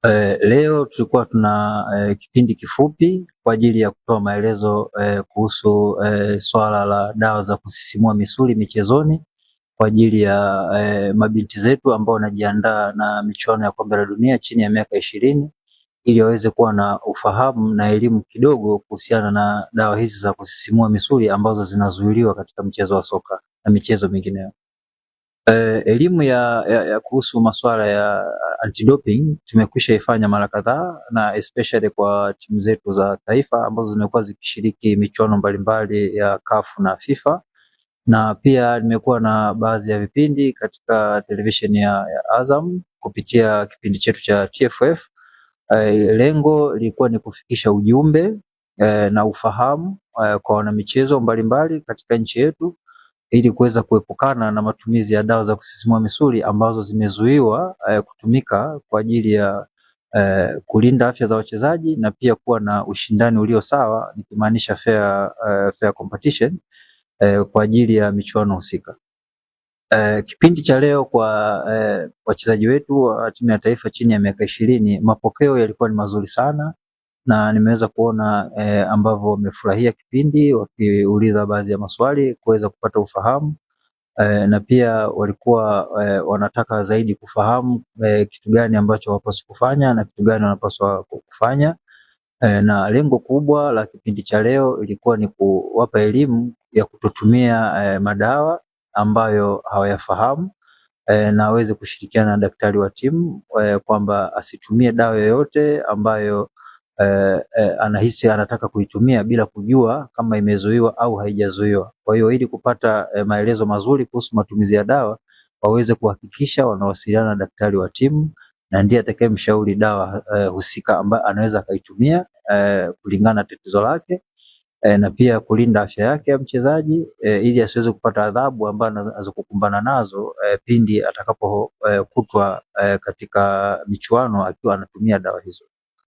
Leo tulikuwa tuna kipindi kifupi kwa ajili ya kutoa maelezo kuhusu swala la dawa za kusisimua misuli michezoni kwa ajili ya mabinti zetu ambao wanajiandaa na michuano ya kombe la dunia chini ya miaka 20 ili waweze kuwa na ufahamu na elimu kidogo kuhusiana na dawa hizi za kusisimua misuli ambazo zinazuiliwa katika mchezo wa soka na michezo mingineyo. Elimu ya kuhusu masuala ya anti-doping tumekwisha ifanya mara kadhaa na especially kwa timu zetu za taifa ambazo zimekuwa zikishiriki michuano mbalimbali ya CAF na FIFA, na pia nimekuwa na baadhi ya vipindi katika televisheni ya Azam kupitia kipindi chetu cha TFF. Lengo lilikuwa ni kufikisha ujumbe na ufahamu kwa wanamichezo mbalimbali katika nchi yetu ili kuweza kuepukana na matumizi ya dawa za kusisimua misuli ambazo zimezuiwa kutumika kwa ajili ya kulinda afya za wachezaji na pia kuwa na ushindani ulio sawa, nikimaanisha fair competition kwa ajili ya michuano husika. Kipindi cha leo kwa wachezaji wetu wa timu ya taifa chini ya miaka 20, mapokeo yalikuwa ni mazuri sana na nimeweza kuona ambavyo wamefurahia kipindi wakiuliza baadhi ya maswali kuweza kupata ufahamu na pia walikuwa wanataka zaidi kufahamu kitu gani ambacho hawapaswi kufanya na kitu gani wanapaswa kufanya. Na lengo kubwa la kipindi cha leo ilikuwa ni kuwapa elimu ya kutotumia madawa ambayo hawayafahamu na aweze kushirikiana na daktari wa timu kwamba asitumie dawa yoyote ambayo anahisi anataka kuitumia bila kujua kama imezuiwa au haijazuiwa. Kwa hiyo ili kupata maelezo mazuri kuhusu matumizi ya dawa waweze kuhakikisha wanawasiliana na daktari wa timu na ndiye atakayemshauri dawa husika ambayo anaweza akaitumia kulingana na tatizo lake na pia kulinda afya yake ya mchezaji ili asiweze kupata adhabu ambayo anaweza kukumbana nazo pindi atakapokutwa katika michuano akiwa anatumia dawa hizo.